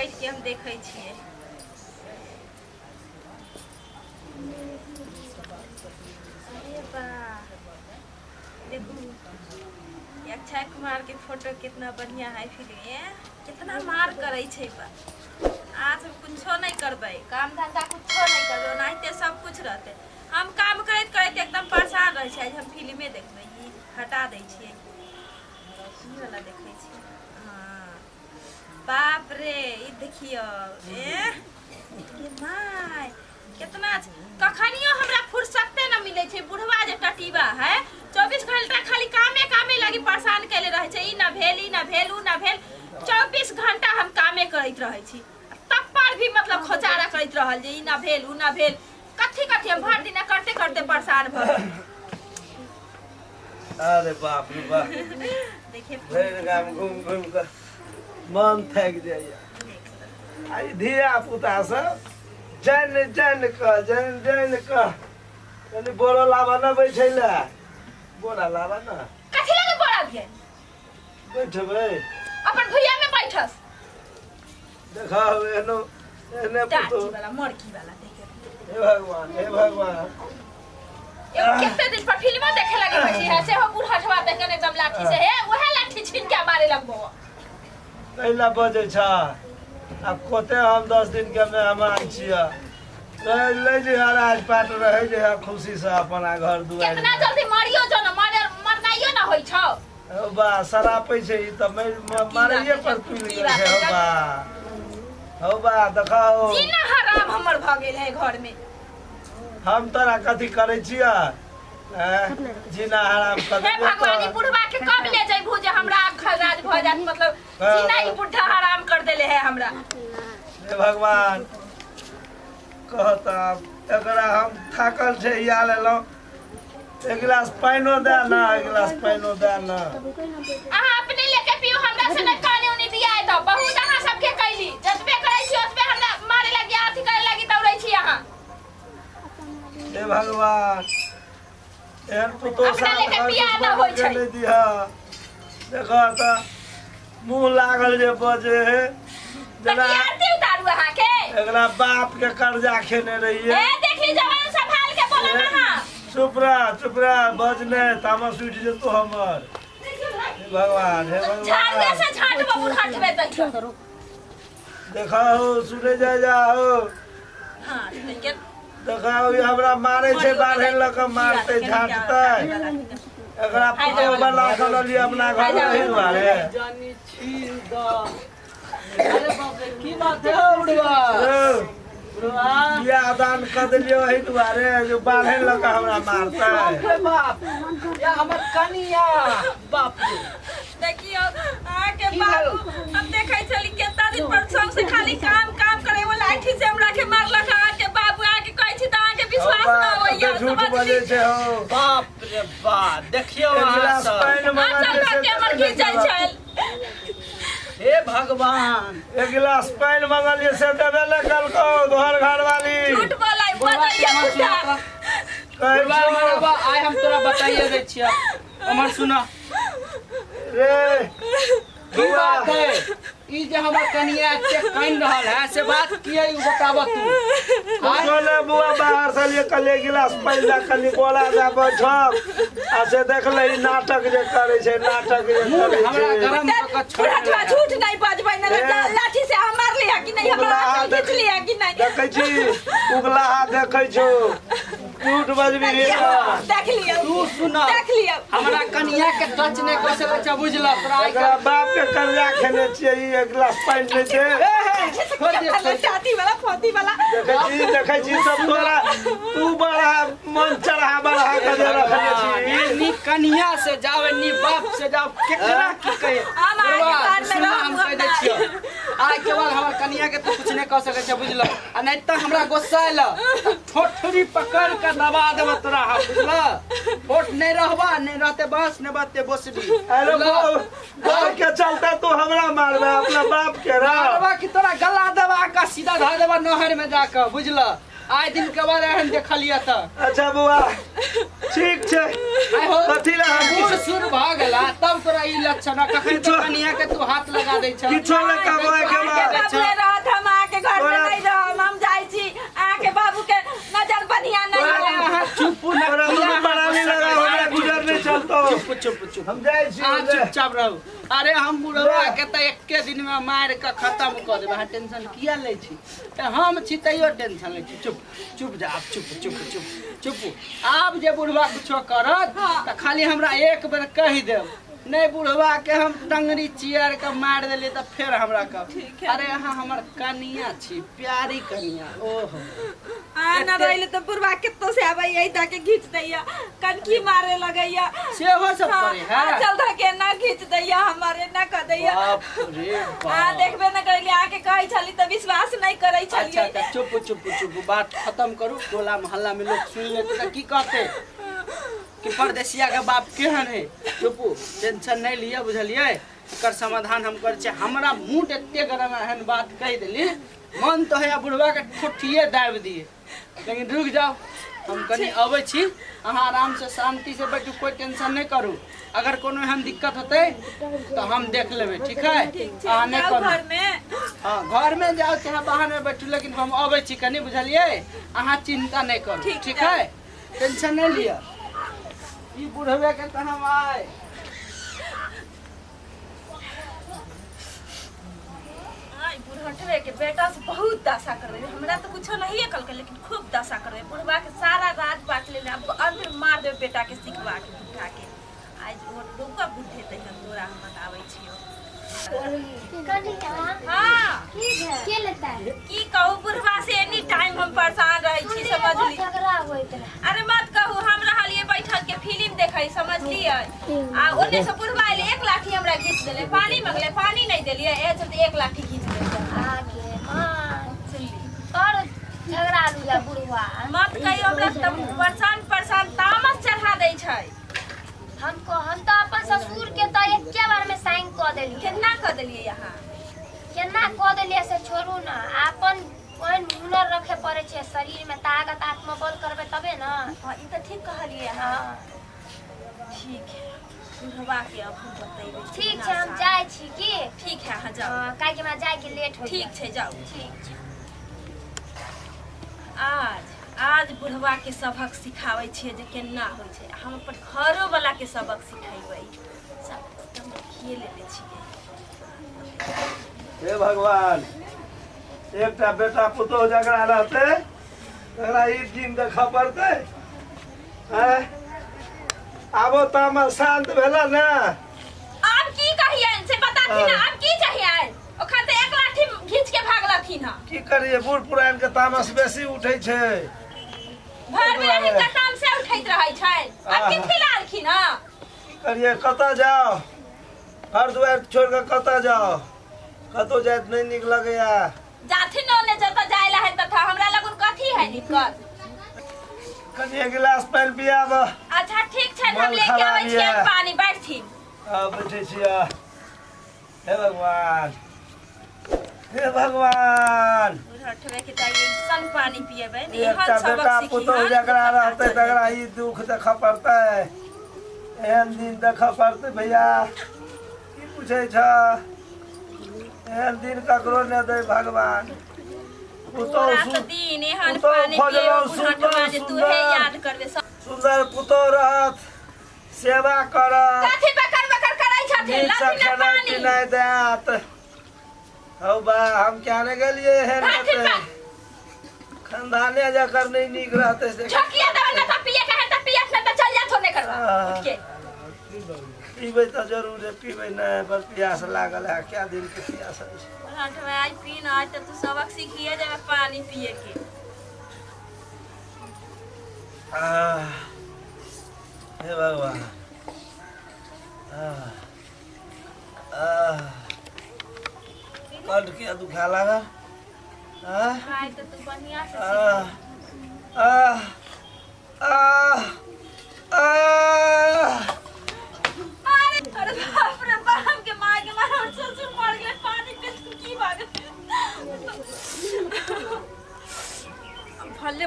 बैठ के हम देखै छियै। अरे बा, देखू ई अक्षय कुमार के फोटो कितना बढ़िया है फिल्म में, कितना मार करै छै बा। आज हम कुछो नहीं करबै, काम धंधा कुछो नहीं करबै, ओनाहिते सब कुछ रहतै। हम काम करैत करैत एकदम परेशान रहै छियै। आज हम फिल्मे देखबै। ई हटा दै छियै, ई वाला देखै छियै। हाँ, बाप रे, ई देखियौ, ए ये my, कितना कखनियो हमरा फुर्सते न मिलै छै। बुढ़वा जे टटीबा है, 24 घंटा खाली कामे कामे लगी परेशान कैले रहै छै। ई न भेल, ई न भेल, ऊ न भेल, 24 घंटा हम कामे करैत रहै छी। तब पर भी मतलब खोचारा करैत रहल जे ई न भेल, ऊ न भेल, कथी कथी। हम भरि दिना करते करते परेशान भऽ गेली। अरे बाप रे बाप, देखिए, भरि गाम घुमि घुमि कऽ मन थाकि जाइए। आ ई धिया पुता सब जानि जानि कऽ, जानि जानि कऽ। कनि बोरा लाबऽ ने बैठै लए, बोरा लाबऽ ने। कथी लगे बोरा दिए? बैठबै अपन भुइया में बैठस। देखा, एहनो एहने टाटी पुतोह वाला मरकी वाला देखे। हे भगवान, हे भगवान। एगो कते दिन पर फिल्मो देखे लगे बैठी है, से हो बूढ़ा ठवा देख के एकदम लाठी से हे वह लाठी छीन के मारे लगबो। कैला बजै छ? आब कते हम 10 दिन के मेहमान छियै, लै जे राजपाट रहै जे खुशी से अपना घर दुआरि। कितना जल्दी मरियो जो न मरे, मरनाइयो न होइ छौ। हौ बा, सरापै छै ई तऽ मारैये पर तुलि की गेल बात छै। हौ है? बा, हौ बा, देखाउ। जीना हराम हमर भऽ गेल है घर में। हम तोरा कथी करै छियै? जीना हराम कर हे भगवान, ई बुढ़वा के कब ले जइबू जे हमरा खराज भऽ जात? मतलब जीना ई बुढ़ा हराम कर देले है हमरा। हे भगवान, कहता एकरा हम थाकल छै या लेलहुँ। एक गिलास पानिओ दे ना, एक गिलास पानिओ दे ना। अहाँ अपने लेके पियो, हमरा से नहि पानी उनी दिया तो। बहुत अहाँ सबके कैली, जतबे करै छी ओतबे हमरा मारे लगी, अथी करे लगी दौड़ै छी अहाँ। हे भगवान, एहन पुतोह अपना साथ लेके घर पिया न दुश्मन होइ के छै। नहि दिह। देखह तऽ मुँह लागल जे बजे हे तऽ जेना की आरती उतारू अहाँके? एकरा बाप के कर्जा खेने रहिए। ए देखी, जवान संभाल के बोला ना। हाँ, चुप रह, चुप रह, बजने तामस उठि जेतो हमर। हे भगवान, हे झाड़ुए भगवान। से झाँटबो बुढ़ाठबे तऽ। देखा हो, सुने जाय जाहो। हाँ, देखिए। देखा हो, ई हमरा मारे छै, बाढ़े लऽ कऽ मारतै झाँटतै। एकरा पुतोह बना कऽ ललियै अपना घर एहि दुआरे। जानी छील द। अरे बाप रे, की बात है हो बुढ़वा? यौ, बुढ़वा, बियाह दान कऽ देलियै एहि दुआरे जे बाढ़े लऽ कऽ हमरा मारतै। बाप रे बाप, या हमर कनिया, बाप रे। देखियो अहाँके की बाबू, हम देखै छली केतना दिन पर सौंसे खाली काम काम करे वाला लाठी से हमरा के मारलक अहाँके बाबू। अहाँके कहै छी तऽ अहाँके विश्वास न होइया। झूठ बजै छै हौ। बाप रे बाप, देखियौ एक अहाँ गिलास सब। पानि आंचल मंगा भर के हमर घीचै छल। हे भगवान, एक गिलास पानि मंगलियै से देबे नहि कलकौ तोहर घरवाली। झूठ बोलै बुढ़वा, बजैया केना बुढ़ा। सुनत? कहै बुढ़वा, छौ बुढ़वा, आइ हम तोरा बताइए दै छियौ, हमर सुन। रे की बात है ई जे हमर कनिया एते कानि रहल है, से बात की है, ई बताब तू आइ। कुछो ने बुआ, बाहर से लिए कहलियै गिलास पानि दे, कनि बोला दे बैठब आ से देखले ई नाटक जे करै छै, नाटक जे मूड करै हमरा छै। गरम कऽ कऽ छोड़ि बुढ़ा देलक। झूठ नहीं बजबै ने। ए। लाठी से हम मारली है कि नहीं हमरा? उगलाहा आंचल खींच लिया कि नहीं? देखै छी, उगलाहा देखै छौ, झूठ बजबी रे तऽ। देख लियौ। तू सुन। देख लियौ। हमरा कनिया के टच नहि कऽ सकै छै, बुझल तोरा आइ एकरा बाप के कर्जा खेने छियै, ई एक गिलास पानि नहि दे। छोड़ दे, छोड़ दे। टाटी वाला फोती वाला। देखै छी, देखै छी सब तोरा, तू बड़ा मन चढ़ा बढ़ा के जे रखने छी। नी कनिया से जाओ, नी बाप से जाओ, केकरा की कहे? हम अहाँके बुढ़वा, घर में सुन, रहब हम कहि दै छियौ, आइ के बाद हमर कनिया के तू कुछ नहि कह सकै छै, बुझल? आ नहि तऽ हमरा गुस्सा आयल ठोठरी पकड़ के दबा देब तोरा हम, बुझल? ठोठ नहि रहबा, नहि रहते बस, नहि बहते बोसबी। अरे बाप के चलते तू हमरा मारबे? अपना बाप के रह। मारबा कि तोरा गला दबा के सीधा धऽ देबा नहर में जाके, बुझल? आइ दिन के बाद एहन देखलियै तऽ अच्छा बौआ ठीक छै आइ हो कथी लए हम बूढ़ किछु सूढ़ भऽ गेला तब तोरा ई लक्षण है। कखन तो कनिया के तू हाथ लगा दै छ किछो नहि कहबो एहिके अहाँके बाद बाबूए रहत हम अहाँके घर में तोरा- नहीं रहब हम जाइ छी अहाँके बाबू के नजर बढ़िया नहीं तोरा- है अहाँ चुप न तोरा दुनू प्राणी लगा हमरा गुजर नहीं चलतो चुप चुप चुप हम जाइ छी अहाँ चुपचाप रहू अरे हम बुढ़वा के तऽ एके दिन में मारि के खत्म कऽ देबै अहाँ टेंशन किया लै छी तऽ हम छी तैयो टेंशन लै छी चुप चुप जा आब चुप चुप चुप चुप आब जे बुढ़वा कुछो करत तऽ खाली हमरा एक बेर कहि देब नहि बुढ़वा के हम टंगरी चियर के मारि देलियै तऽ फेर हमरा कह अरे अहाँ हमर कनिया छी प्यारी कनिया ओहो आ न रहले तऽ बुढ़वा केतो से आबैया ताके घीच दैया कनखी मारे लगैया सेहो सब करे है चल धके ना घीच दैया हमारे ना कर दैया बाप रे आ बाप देखबे न करली आके कहै छली तऽ विश्वास नहीं करै अच्छा छलियै अच्छा चुप चुप चुप बात खत्म करू टोला मोहल्ला में लोग सुन लेते तऽ की कहते कि परदेसिया के बाप केहन है चुपू टेंशन नहीं लिअ बुझलियै एकर समाधान हम करै छियै हमरा मूड एते गरम एहन बात कहि देली मन तो है बुढ़वा के ठोठिए दाबि दिए लेकिन रुक जाओ हम कनी अबै छी अहाँ आराम से शांति से बैठू कोई टेंशन नहीं करू अगर कोनो एहन दिक्कत होतै तो हम देख लेबै ठीक है अहाँ नहीं जाउ करू घर में हाँ घर में जाओ चाहे बाहर में बैठू लेकिन हम अबै छी कनी बुझलियै अहाँ चिंता नहीं करू ठीक ठीक छै। है टेंशन नहीं लिअ ई बुढ़वे के तऽ हम आए आई बुढ़हटवे के बेटा से बहुत दशा करबे हमरा तो कुछो नहीं कलकै लेकिन खूब दशा करबे बुढ़वा के सारा राज बांट लेले अब अंत में मार देबे बेटा के सिखवा के बुढ़ा के आज वो डोका बुढ़े तै हम तोरा हम बताबै छियो कनिया हाँ की के लेता है की कहू बुढ़वा से एनी टाइम हम परेशान रहै छी समझली झगड़ा होइत रहे अरे मत कहू हम रहलिए बैठल के फिल्म देखै समझलिए आ ओने से बुढ़वा एलै एक लाठी हमरा घीच देले पानी मंगले पानी नहीं देलिए ए चलते एक लाठी घीच देले आगे माँ सुनली और झगड़ा लुया बुढ़वा मत कहियो हमरा तब परेशान परेशान तामस चढ़ा दै छै हमको हम तो अपन ससुर के तो एके बार में साइन कऽ देलिए केना कऽ देलिए यहाँ केना कऽ देलिए से छोड़ू ना अपन ओहन हुनर रखे पड़े छै शरीर में ताकत आत्मबल करबै तबे ना हाँ ई तऽ ठीक कहलिए अहाँ हाँ ठीक है बुढ़वा के अब हम बतेबै ठीक छै हम जाइ छी की ठीक है अहाँ जाउ हाँ काहे कि हमरा जाय के लेट हो ठीक छै जाउ ठीक छै आज आज बुढ़वा के सबक सिखाबै छियै जे केना होइ छै हम अपन घरो वाला के सबक सिखेबै सब तऽ हम रखिए लेने छियै हे भगवान एकटा बेटा पुतोह जकरा रहतै तकरा ई दिन देखऽ पड़तै आँय? आबो तामस शान्त भेला ने आब की कहियन से बताथिन ना आब की चाहिए ओखन तऽ एक लाठी घीच के भागलथिन हँ की करिए बूढ़ पुरान के तामस बेसी उठै छै भर बेरा हिनकर ताम से उठैत रहै छनि आब कथी लालखिन हँ की करिए कतऽ जाओ घर दुआरि छोड़ि कऽ कतऽ जाओ कतौ जाइत नहि नीक लगैया जाथिन ने ओने जतऽ जाय ला है तथा हमरा लगुन कथी है दिक्कत कनि एक गिलास पानि पियाब अच्छा ठीक छै हम मन लेके खराब आबै छियै यऽ। पानी बैठथिन आ बैठै छियै हे भगवान हे भगवान बुढ़ठवे के चाहिए सन पानी पिएबै ने एहन एकटा सबक बेटा सीखी पुतोह हन जकरा जे पता रहतै चले। तकरा ई दुख देखऽ पड़तै एहन दिन देखऽ पड़तै भैया की पूछै छ एहन दिन ककरो नहि दै भगवान पुतोह तोरा सु तऽ दिन एहन पुतोह पानी खोजलहुँ पिएबै बुढ़ठवा सुन्दर जे तूहे सुन्दर याद करबे सब सुन्दर पुतोह रहत सेवा करत कथी बकर बकर करै छथिन नीकसँ लथिन ने खेनाइ पानी पिनाइ देत हौ बा हम क्या ने गेलियै एहन लथिन हेतै खानदाने जकर नहि नीक रहतै से झोकिया देबै ने तऽ पिए के है तऽ पियत ने तऽ चल जा थोड़े करबा आह। उठ के पीबै तऽ जरूरे पीबै नहि बड़ प्यास लागल है क्या दिन के प्यास अछि बुढ़ठवा आइ पी न आइ तऽ तू सबक सीखिए जेबे पानी पिए के आह, हे भगवान आह, आह, कंठ किया दुखा लागल आह, आइ तऽ तू बढ़िया से आह, सीख आह, आह, आह। अरे अरे बाप रे बाप के मार के मार हमर ससुर मर गेलै पानी पे की भागल भले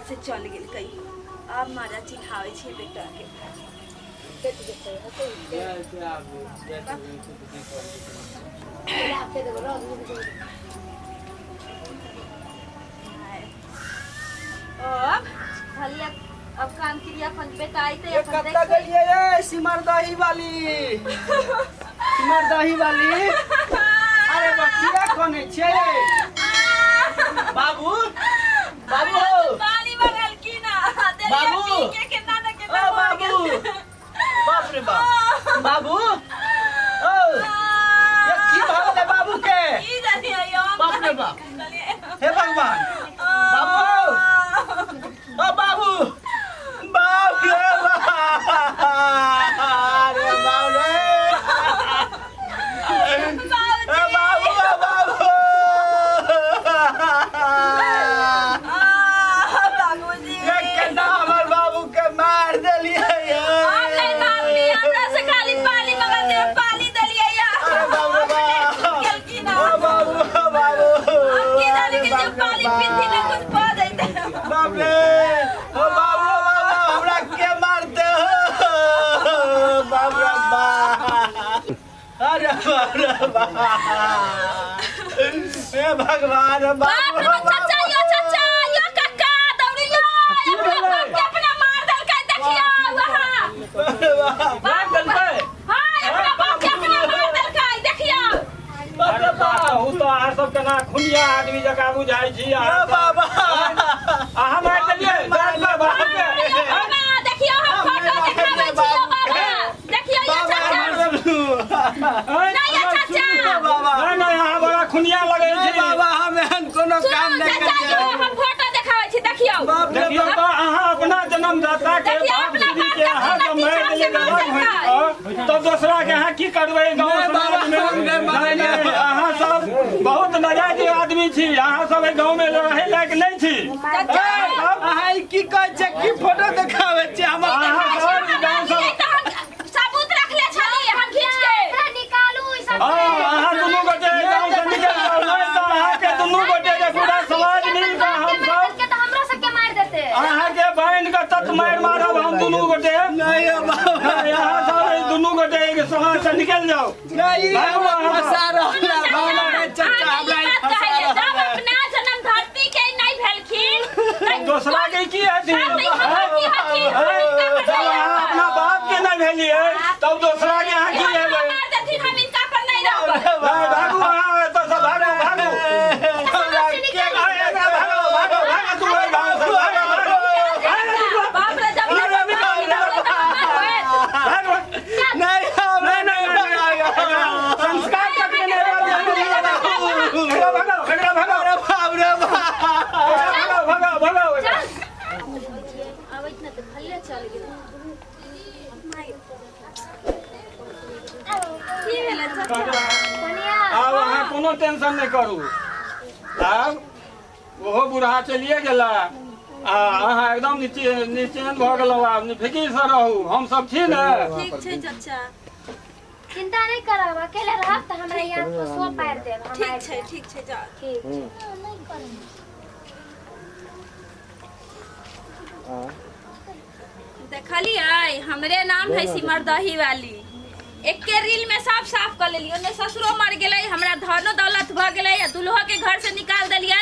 से चल गेल कहीं। अब माजा चिन्हावे छै बेटा के। अब भले अब काम क्रिया अपन बेटा आइते ये अपन कत्ता देखते। गेलियै ये सिमर दही वाली, सिमर दही वाली। अरे बा किया कोने छे बाबू? बाबू पानी बगल की ना देलियै बाबू। पी के केना न केना ओ मर बाबू गेल। बाप रे बाप, बाबू ओ ये की भऽ गेलै बाबू के? की जानियै हम। बाप रे बाप। हे भगवान, बाबू ओ बाबू, बाप रे बाप, अरे बाप रे, ए बाबू, ओ बाबू। बाबूजी ये केना हमर बाबू के मार देलियै ये? हम नहीं मारली, हमरा से खाली पानी मगर दे पानी देलियै या। अरे बाप रे बाप। गेलखिन ओ बाबू, ओ बाबू। हम की जाने अरे कि बाप जब रे पानी पीती ना बाप। कुछ पा जाते। बाप रे, ओ बाबू, ओ बाबू, हमरा के मारते हो? बाप रे बाप, अरे बाप रे बाप, हे भगवान। बाप रे बाबू बाप, चाचा यो, चाचा यो, काका दौड़ियो, अपना बाप के अपना मार देलकै, देखियो वहाँ। बाप रे बाप। हाँ, अपना बाप के अपना मार देलकै, देखियो। बाप रे बाप। ओ तऽ अहाँ सब केना खुनिया आदमी जकाँ बुझाइ छी ओ अहाँ सब। बाबा। अहाँ मारि देलियै जान बाप के? बाबा देखियो, हम फोटो देखाबै छियो बाबा, देखियो यो चाचा। नहीं यो चाचा। बाबा। नहि नहि, अहाँ बड़ा खुनिया लगै नहीं छी। बाबा, हम एहन कोनो काम सुनू नहीं चाचा यो, करियै। हम फोटो देखाबै छी, देखियो। बाप रे देखियौ बाप। तऽ अहाँ अपना जन्मदाता के देखियौ, बाप अपना श्री के बाप अहाँ के जब मारि अपना देलियै पीछा से अलग होइत कऽ, तब दोसरा के अहाँ की करबै गाँव नहि बाबा, समाज में? हम नहि नहि मारलियै। नहि, अहाँ सब बहुत नाजायज आदमी छी। अहाँ सब एहि गाँव में रहै लायक नहि छी। चाचा। तब अहाँ ई की कहै छियै? की फोटो देखाबै छियै हमर? अहाँ सब ई गाँव सब तऽ हम सबूत रखले छली, हम खींच के एकरा निकालू ई सब। हँ, अहाँ दुनू गोटे गाँव से निकलि जाउ, नहि तऽ अहाँके दुनू गोटे के पूरा समाज मिल कऽ हम सब के तऽ हमरो सबके मारि देते। अहाँके बान्हि कऽ तत मारि मारब हम दुनू गोटे। नहीं हो बाबा। नहि, अहाँ सब ई दुनू गोटे एहि समाज से निकलि जाउ। नहीं, बाबू, हमरा अहाँ- फंसा रहल है बाबा। नहीं चाचा, अहाँके हमरा ई ई बात फंसा कहैये, रहल जब है। अपना जन्म धरती के नहि भेलखिन तऽ दोसरा के की हेथिन? तब ई हमर की हथिन? जब अहाँ अपना बाप के नहि भेलियै तब दोसरा के अहाँ की हमरा हेबै? मार देथिन, हम इनका पर नहि रहबै। नहि, भागू अहाँ एतऽ से, भागू भागू। हमरा के अरे, एकरा भागो भागो भागो, तू एहि गाँव से भागो भागो। बाप रे, जब अरे, बाप भागो, के रहलै तऽ हमर होयत। भागो। नहीं, हमरा नहीं नहीं नहीं, एकरा संस्कार तक के नहि रहल। एकरा भागो, एकरा भागो। अरे बाप रे बाप। एकरा भागो भागो भागो। आबैत ने तऽ भले चल गेल। की भेलै चाचा? कनिया। आब अहाँ कोनो टेंशन नहि करू। आब ओहो बूढ़ा चलिए गेला आ अहाँ एकदम निश्चिंत भऽ गेलहुँ। आब निफिकिरसँ रहू, हम सब छी ने। ठीक छै चाचा। चिंता नहीं करब, अकेले रहब तऽ हमरा यहाँ फसुआ पारि देब हम। ठीक आबि छै। जायब। ठीक छै, जाउ। ठीक छै, नहि करब। देखलियै, हमरे नाम है सिमर दही वाली। एके रील में सब साफ कर लेलियै। ओन्ने ससुरो मर गेलै, हमरा धनो दौलत भऽ गेलै आ दुल्हो के घर से निकाल देलियै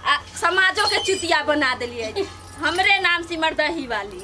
आ समाजो के चुतिया बना देलियै। हमरे नाम सिमर दही वाली।